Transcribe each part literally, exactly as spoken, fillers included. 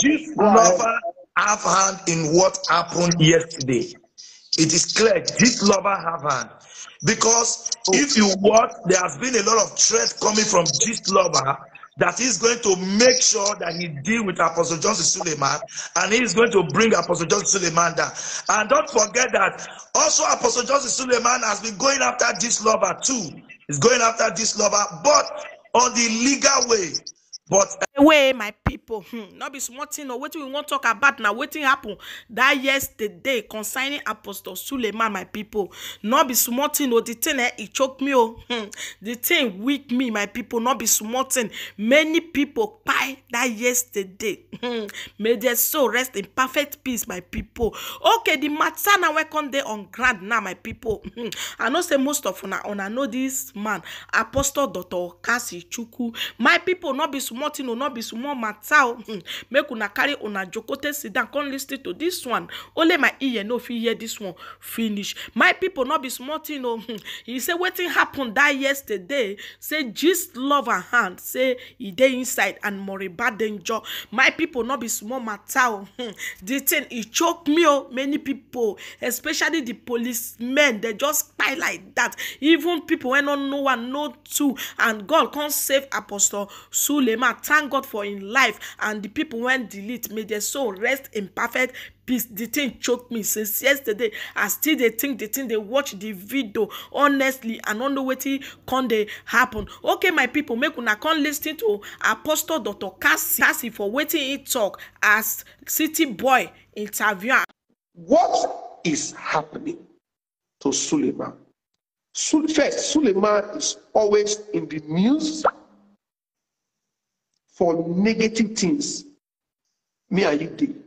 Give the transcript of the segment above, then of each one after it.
Gist Lover have hand in what happened yesterday. It is clear, Gist Lover have hand. Because if you watch, there has been a lot of threats coming from Gist Lover that he's going to make sure that he deal with Apostle Johnson Suleman, and he's going to bring Apostle Johnson Suleman down. And don't forget that also Apostle Johnson Suleman has been going after Gist Lover too. He's going after Gist Lover, but on the legal way. But Away, my people. Hmm. Not be small thing. Or what we want to talk about now. What thing happen that yesterday concerning Apostle Suleman, my people. Not be small thing. Or the thing eh, it choked me. Oh. Hmm. The thing weak me, my people. Not be small thing. Many people buy that yesterday. Hmm. May their soul rest in perfect peace, my people. Okay, the matter now we come there on ground now, my people. Hmm. I know say most of una una know this man, Apostle Doctor Kasi Chuku. My people, not be small thing, oh, not be small matter. Oh. Hmm. Make una carry una jokote sit down, come listen to this one. Only my ear no fit hear this one finish. My people, not be small thing. Oh. Hmm. He say wetin happen that yesterday. Say Gist Lover hand. Say e dey inside and Moriba danger. My people, not be small matter. Oh. Hmm. The thing e choke me. Oh, many people, especially the policemen, they just kpai like that. Even people wey no know one, no two, and God come save Apostle Suleman. Thank God for him life and the people wey delete. May their soul rest in perfect peace. The thing choke me since yesterday. I still dey think the thing, dey watch the video. Honestly, I no know wetin come dey happen. Okay, my people, make una come listen to Apostle Doctor Kasi, Kasi for wetin he talk as City Boy interview am. What is happening to Suleman? Su- First, Suleman is always in the news for negative things. Me and you did.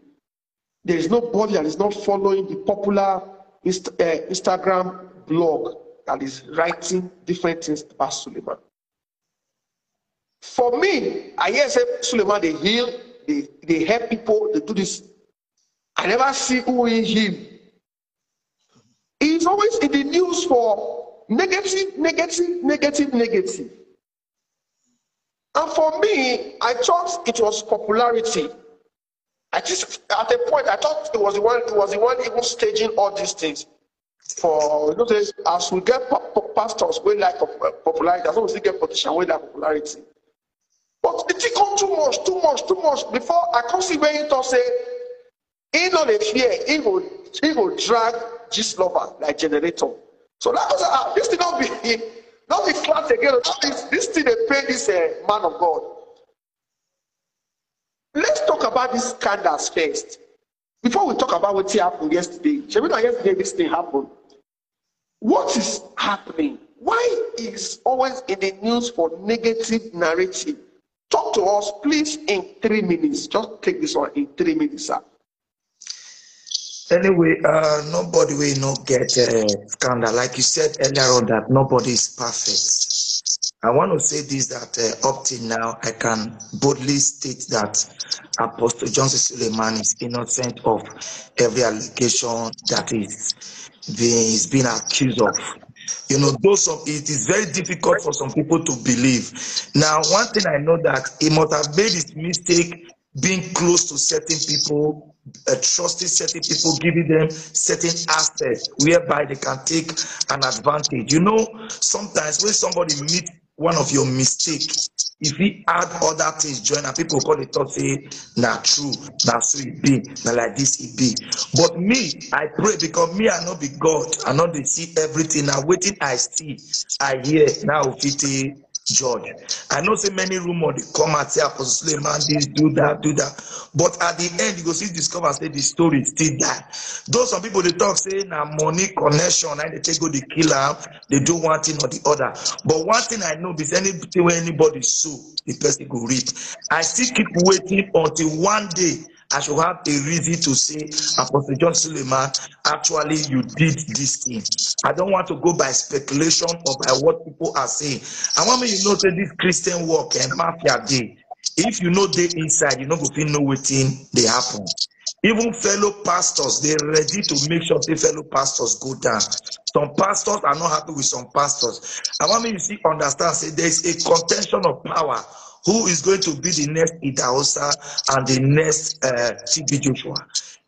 There is nobody that is not following the popular Inst- uh, Instagram blog that is writing different things about Suleman. For me, I hear say Suleman they heal, they, they help people, they do this. I never see who he heal. He's always in the news for negative, negative, negative, negative. And for me, I thought it was popularity. I just at a point I thought it was the one, it was the one even staging all these things. For you know, say, as we get pa- pa- pastors, we like pop- popularity. As long as we get politician, we like popularity. But the thing come too much, too much, too much. Before I come see where he talk say he no dey fear, he go he go drag Gist Lover like generator. So that was ah, this thing not be not be flat again. That is this thing they pay this uh, man of God. Let's talk about these scandals first. Before we talk about what happened yesterday, shall we not yesterday this thing happened? What is happening? Why is always in the news for negative narrative? Talk to us, please, in three minutes. Just take this one in three minutes, sir. Anyway, uh, nobody will not get uh, scandal. Like you said earlier on, that nobody is perfect. I want to say this that uh, up till now, I can boldly state that Apostle Johnson Suleman is innocent of every allegation that is being is being accused of. You know, though some it is very difficult for some people to believe. Now, one thing I know that he must have made his mistake being close to certain people, uh, trusting certain people, giving them certain access whereby they can take an advantage. You know, sometimes when somebody meets one of your mistake, if he add other things join, and people call the talk say na true, na so it be, na like this it be. But me, I pray because me I no be God, I no dey see everything. Now waiting I see, I hear now fit judge. I know say many rumor they come and say Apostle Suleman this, do that, do that. But at the end, you go see discover say the story still die. Though some people they talk say na money connection and they take go the killer, they do one thing or the other. But one thing I know is anything where anybody sue, the person go reap. I still keep waiting until one day I should have a reason to say, Apostle John Suleiman, actually you did this thing. I don't want to go by speculation or by what people are saying. I want me you know say this Christian work and mafia day. If you know they inside, you know go feel know wetin they happen. Even fellow pastors, they ready to make sure say fellow pastors go down. Some pastors are not happy with some pastors. I want me you see understand say there is a contention of power who is going to be the next Idahosa and the next uh, T B Joshua.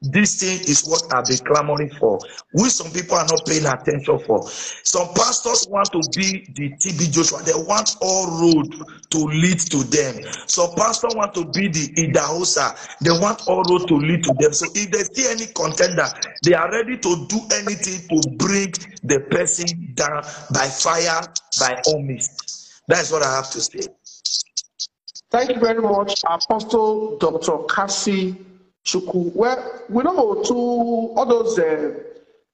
This thing is what I've been clamoring for, which some people are not paying attention for. Some pastors want to be the T B Joshua. They want all road to lead to them. Some pastors want to be the Idahosa. They want all road to lead to them. So if they see any contender, they are ready to do anything to bring the person down by fire, by all means. That's what I have to say. Thank you very much, Apostle Doctor Kasi Chukwu. Well, we know to all those uh,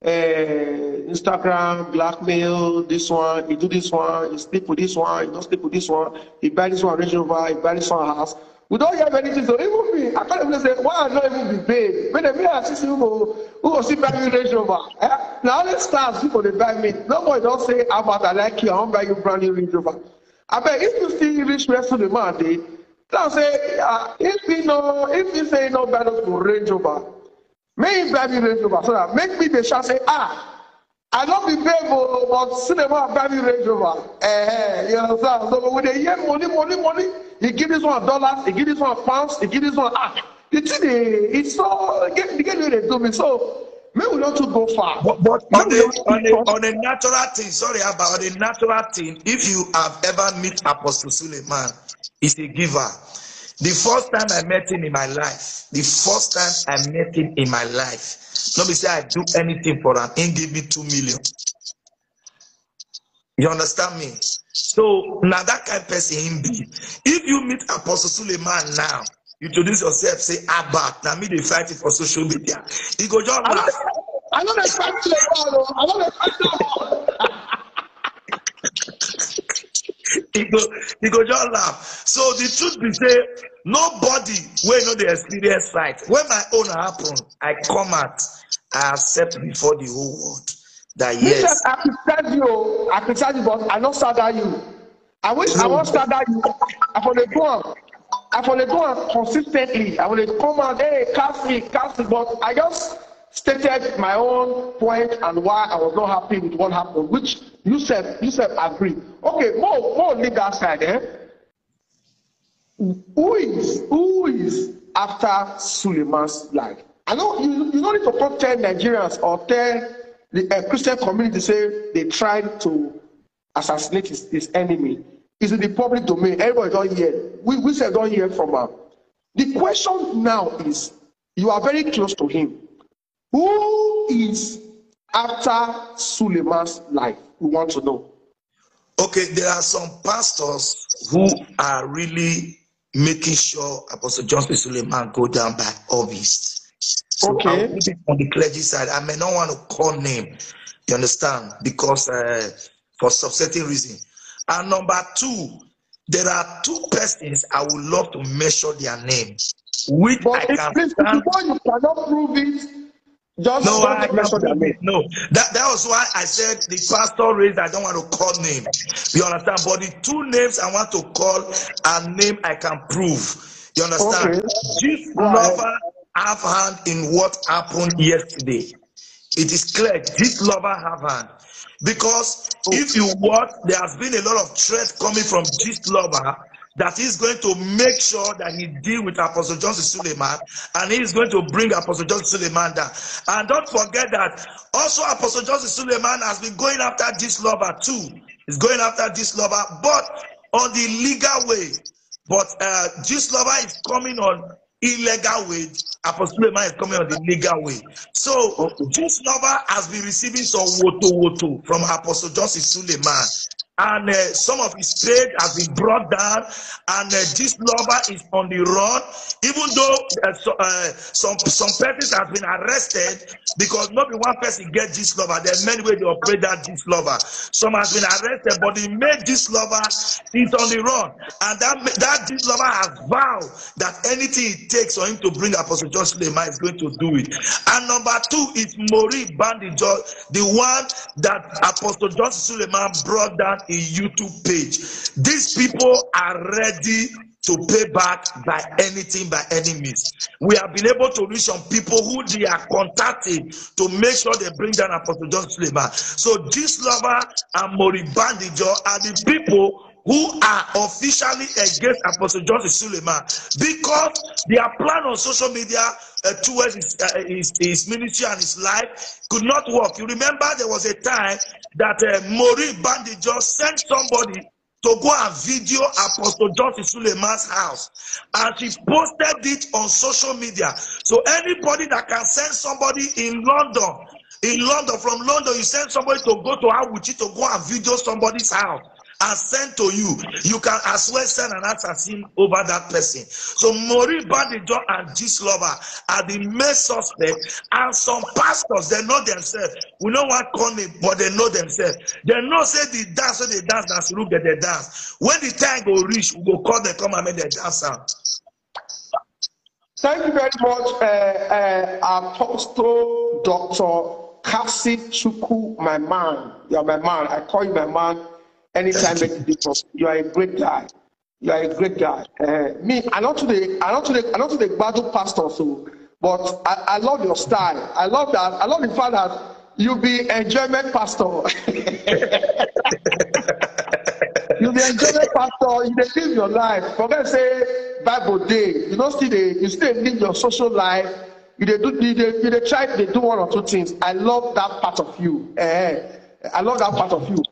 uh, Instagram blackmail, this one, he do this one, he sleep with this one, he don't sleep with this one, he buy this one Range Rover, he buy this one house. We don't hear anything. So even me, I can't even say, why I not even be babe? When they me ask you, who go, who go see buy me Range Rover? Eh? Now all the stars people they buy me. Nobody don't say, Albert, I like you, I want buy you brand new Range Rover. I bet if you see rich person the man, they now say, uh, if he no, if he say no balance for Range Rover, may he buy me Range Rover so that make me the shall say, ah, I don't be babe, oh, but cinema buy me Range Rover. Eh, you understand? So when they hear money, money, money, he give this one dollars, he give this one pounds, he give this one ah. The thing is, it's so get the get where they do me. So may we not to go far. But, but on, a, on, a, on a natural thing, sorry, about on a natural thing, if you have ever meet Apostle Suleiman, he's a giver. The first time I met him in my life, the first time I met him in my life, nobody say I do anything for him. He gave me two million. You understand me? So now that kind of person him be. If you meet Apostle Suleiman now, you introduce yourself, say Albert. Now me they fight it for social media. He go just laugh. I don't expect to I don't expect he go he go just laugh. So the truth be say nobody wey no dey experience fight. When my own happen, I come out, I accept before the whole world that yes. I criticize you, I criticize you, but I not sadder you. I wish I want sadder you. I for the go on. I for the go on consistently. I will come out, hey, cast me, cast me, but I just stated my own point and why I was not happy with what happened, which you said you said agree. Okay, more more leave that side, eh? Who is who is after Suleiman's life? I know you you don't need to come tell Nigerians or tell the uh, Christian community say they tried to assassinate his, his enemy. It's in the public domain. Everybody don't hear. We we said don't hear from him. The question now is, you are very close to him. Who is after Suleiman's life? We want to know. Okay, there are some pastors who are really making sure Apostle Johnson Suleiman go down by August. So okay. On the clergy side, I may not want to call name, you understand, because uh, for some certain reason. And number two, there are two persons I would love to mention their name, which but I can please, stand. You cannot prove it. Just no, I, no, that that was why I said the pastor raised. I don't want to call name. You understand? But the two names I want to call are name I can prove. You understand? Okay. This lover have hand in what happened yesterday. It is clear. This lover have hand because if you watch, there has been a lot of threats coming from this lover that he's going to make sure that he deal with Apostle Johnson Suleiman, and he's going to bring Apostle Johnson Suleiman down. And don't forget that also Apostle Johnson Suleiman has been going after this lover too. He's going after this lover, but on the legal way. But uh, this lover is coming on illegal way. Apostle Suleiman is coming on the legal way. So this lover has been receiving some woto woto from Apostle Johnson Suleiman. And uh, some of his trade has been brought down, and uh, this lover is on the run. Even though uh, so, uh, some some persons have been arrested because not be one person get this lover. There are many ways they operate that this lover. Some has been arrested, but the main this lover is on the run, and that that this lover has vowed that anything it takes for him to bring Apostle Johnson Suleiman is going to do it. And number two is Mori Bandijo, the one that Apostle Johnson Suleiman brought down in YouTube page. These people are ready to pay back by anything, by any means. We have been able to reach some people who they are contacting to make sure they bring down Apostle Johnson Suleiman. So this lover and Mori Bandijo are the people who are officially against Apostle Johnson Suleiman, because their plan on social media, uh, towards his, uh, his, his ministry and his life could not work. You remember there was a time that, uh, Maureen Bandejo sent somebody to go and video Apostle Johnson Suleiman's house, and she posted it on social media. So anybody that can send somebody in London, in London, from London, you send somebody to go to Awuchi to go and video somebody's house and send to you, you can as well send an assassin over that person. So Maureen Bandejo and Gistlover are the main suspects, and some pastors, they know themselves. We no wan call name, but they know themselves. They know say the dance wey they dance, na suru get the dance. When the time go reach, we go call them come and make them dance am. Thank you very much, uh, uh, Apostle Doctor Kasi Chuku, my man. You are my man. I call you my man anytime. Make you different. You are a great guy. You are a great guy. Uh, me, I not today. I not today. I not today. Badu pastor, so, but I, I love your style. I love that. I love the fact that you be enjoyment pastor. You be enjoyment pastor. You dey live your life. Forget say Bible day. You know, still dey, you still live your social life. You dey do, you dey, you dey try to do one or two things. I love that part of you. Eh, I love that part of you.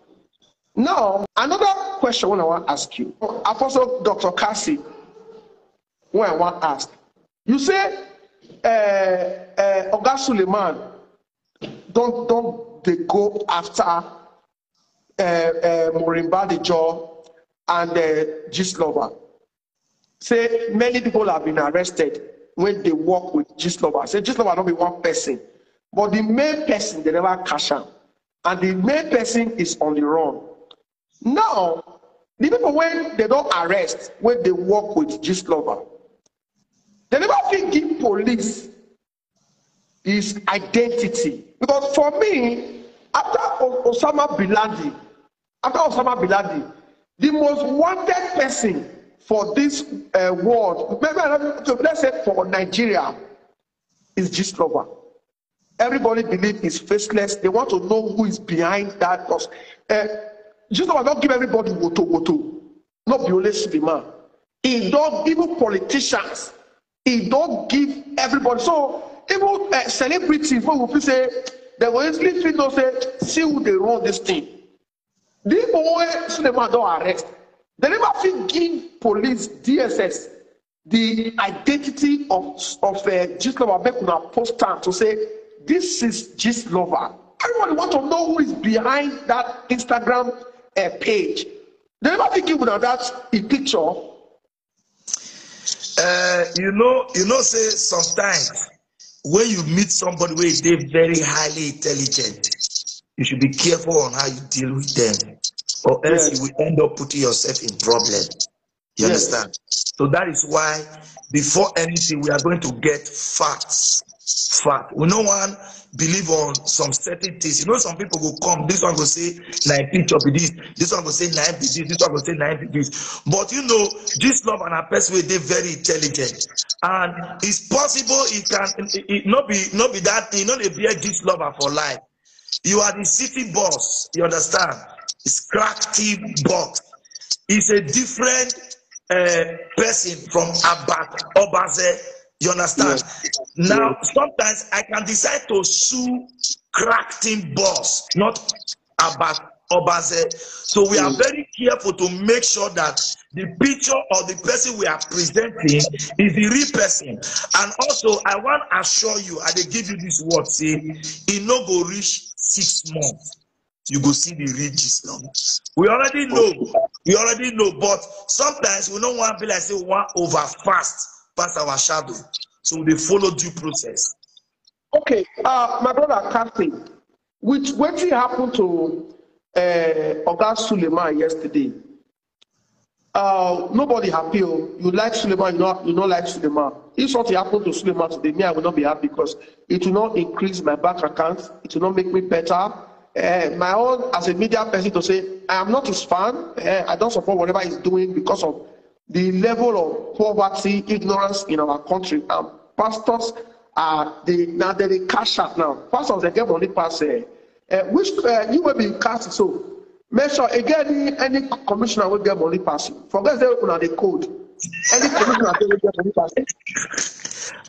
Now, another question I want to ask you, Apostle Doctor Kasi, when I want to ask, you say, uh, uh, Oga Suleiman don't, don't they go after, uh, uh, Maureen Bandejo and, uh, Gistlover. Say many people have been arrested when they work with Gistlover. Say Gistlover not be one person, but the main person they never catch am, and the main person is on the run. Now, the people when they don't arrest, when they work with Gistlover, they never fit give police his identity. Because for me, after O-, Osama bin Laden, after Osama bin Laden, the most wanted person for this, uh, world, maybe I don't, so let's say for Nigeria, is Gistlover. Everybody believe is faceless. They want to know who is behind that. Because, uh, Gistlover don't give everybody woto woto. Not be only Suleiman. He don't, even politicians. He don't give everybody. So even, uh, celebrities, when we say they will easily feel no say, see who they run this thing. The people wey Suleiman don't arrest, they never fit give police, D S S, the identity of, of, uh, Gistlover. Make una post am to say this is Gistlover. Everybody want to know who is behind that Instagram, uh, page. They never fit give una that, uh, picture. Uh, you know, you know, say sometimes when you meet somebody where they very highly intelligent, you should be careful on how you deal with them, or else you will end up putting yourself in problem. You understand? So that is why before anything, we are going to get facts. Fact. We no one believe on some certain things. You know, some people go come, this one go say, "Na picture be this." This one go say, "Na be this." This one go say, "Na be this." But you know, Gistlover na person wey dey very intelligent, and it's possible he can, it, it not be, not be that thing. Not dey bear Gistlover for life. You are the city boss. You understand? It's crack team boss. It's a different, uh, person from Abat Obaze. You understand? Now, sometimes I can decide to sue crack team boss, not Abat Obaze. So we are very careful to make sure that the picture of the person we are presenting is the real person. And also, I want to assure you, I dey give you this word, say, it no go reach six months. You go see the real Gistlover. We already know. We already know. But sometimes we don't want to be like say one over fast, pass our shadow. So they follow due process. Okay, uh, my brother Captain, which, wetin happen to, uh, Oga Suleiman yesterday? Uh, nobody happy. Oh. You like Suleiman, you not, you not like Suleiman. If something happened to Suleiman today, me, I will not be happy because it will not increase my bank account. It will not make me better. Uh, my own as a media person to say, I am not his fan. Uh, I don't support whatever he's doing because of the level of poverty, ignorance in our country. And pastors are, they, now they dey cash out now. Pastors, they get money pass. Uh, uh, which, uh, you will be cast so. Make sure again, any, any commissioner will get money pass you. Forget say una dey code. Any commissioner dey get money pass you.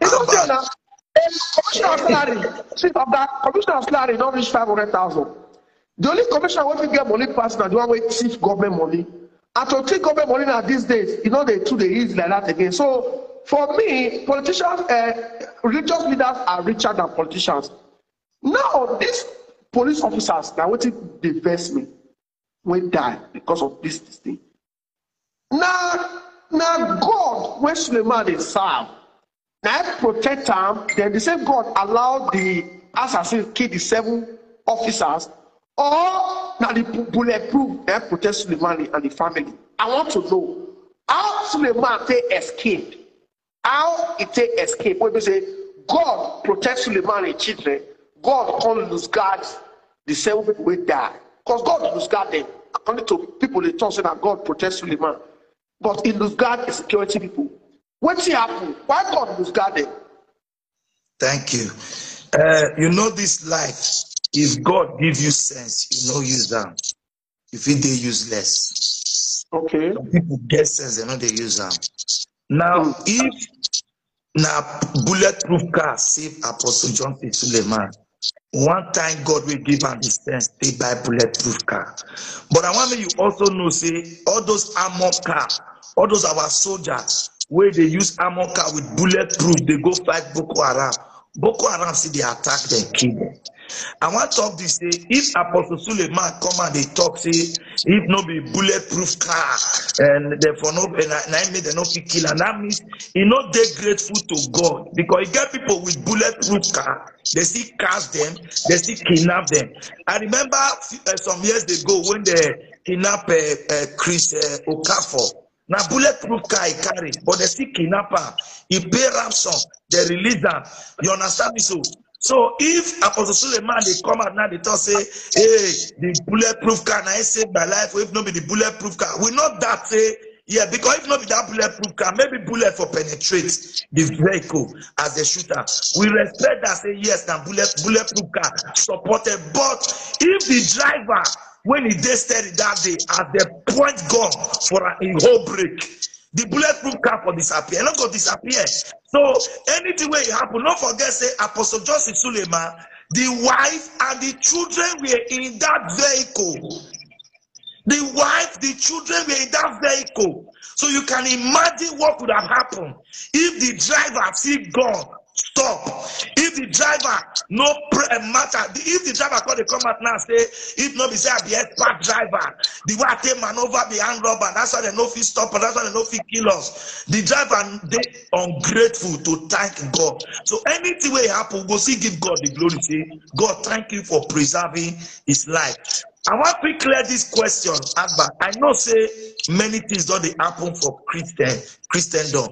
You know say na a commissioner salary, chief of that commissioner salary don't reach five hundred thousand. The only commissioner wey fit get money pass na the one wey thief government money. And to thief government money now these days, you know they too they easy like that again. So for me, politicians, uh, religious leaders are richer than politicians. Now these police officers now wetin dey vex me wey die because of this, this thing. Now, now God wey Suleiman dey serve, now protect am. Then the same God allow the assassin kill the seven officers, or now the bu- bulletproof that protect Suleiman and the family. I want to know how Suleiman take escape. How e take escape? Wey be say God protect Suleiman and children, God come lose guard the seven people wey die. Because God lose guard them. According to people, they talk say that God protect Suleiman, but he lose guard the security people. Wetin happen? Why God lose guard them? Thank you. Uh, you know this life. If God give you sense, you know use them. If it they useless, Okay. Some people get sense, they know they use them. Now, if na bulletproof car save Apostle Johnson Suleiman, one time God will give am the sense they buy bulletproof car. But I want you also know say all those armor car, all those our soldiers where they use armor car with bulletproof, they go fight Boko Haram. Boko Haram see they attack them, kill them. I want talk this say if Apostle Suleiman come and they talk say if no be bulletproof car and therefore no and I, I made them no fit kill, and that means he not they grateful to God because he get people with bulletproof car. They see cast them, they see kidnap them. I remember uh, some years ago when they kidnap uh, uh, Chris uh, Okafor. Now bulletproof car he carry, but they see kidnapper. He pay ransom, they release them. You understand me? So, so if Apostle Suleiman they come out now, they talk say, hey, the bulletproof car now he saved my life. If not be the bulletproof car, we not that say yeah, because if not be that bulletproof car, maybe bullet for penetrate the vehicle as the shooter. We respect that. Say yes, now bullet bulletproof car supported. But if the driver when he dey steady that day at the point gun for a, a whole break, the bulletproof car for disappear. Not go disappear. So anything wey happen, don't forget say Apostle Joseph Suleiman, the wife and the children were in that vehicle. The wife, the children were in that vehicle. So you can imagine what would have happened if the driver see gun stop. If the driver no pr- uh, matter, the- if the driver call the come out now say, if no be say I be expert driver, the way I take maneuver the hand rubber, that's why they no fit stop us, that's why they no fit kill us. The driver they ungrateful to thank God. So anything will happen, go see give God the glory. Say, God, thank you for preserving his life. I want to clear this question, Agba. I know say many things don't they happen for Christian Christendom.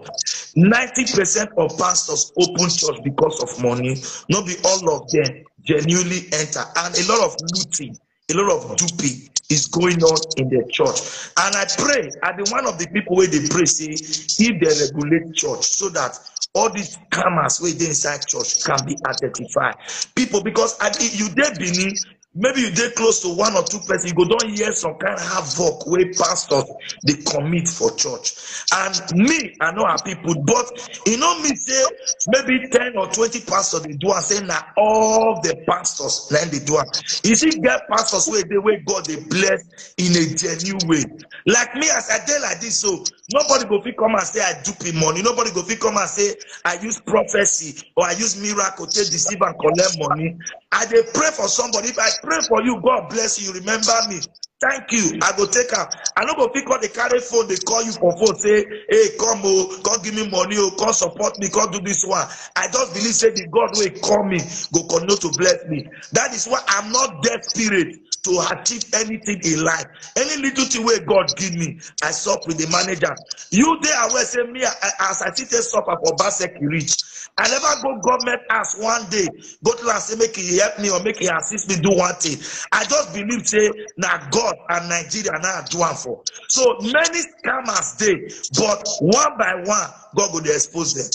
Ninety percent of pastors open church because of money. Not be all of them genuinely enter, and a lot of looting, a lot of duping is going on in the church. And I pray, I be one of the people where they pray say if they regulate church so that all these scammers wey dey inside church can be identified. People, because I, you dey Benin, maybe you dey close to one or two person, you go don hear some kind of havoc wey pastors dey commit for church. And me, I know how people, but you know me say maybe ten or twenty pastors they do and say na all the pastors then they do am. You see, get pastors where they where God they bless in a genuine way. Like me, as I dey like this, so nobody go fit come and say I dupe him money. Nobody go fit come and say I use prophecy or I use miracle to deceive and collect money. I dey pray for somebody. If I pray for you, God bless you. Remember me. Thank you. I go take am. I no go fit call the carry phone. They call you for phone. Say, hey, come oh, come give me money oh, come support me, come do this one. I just believe say the God will call me, go continue to bless me. That is why I'm not desperate to achieve anything in life. Any little thing where God give me, I sup with the manager. You there, I will say me I- as I sit there suffer for Baseki reach. I never go government ask one day. Go to and say make he help me or make he assist me do one thing. I just believe say na God and Nigeria now do one for. So many scammers dey, but one by one, God go dey expose them.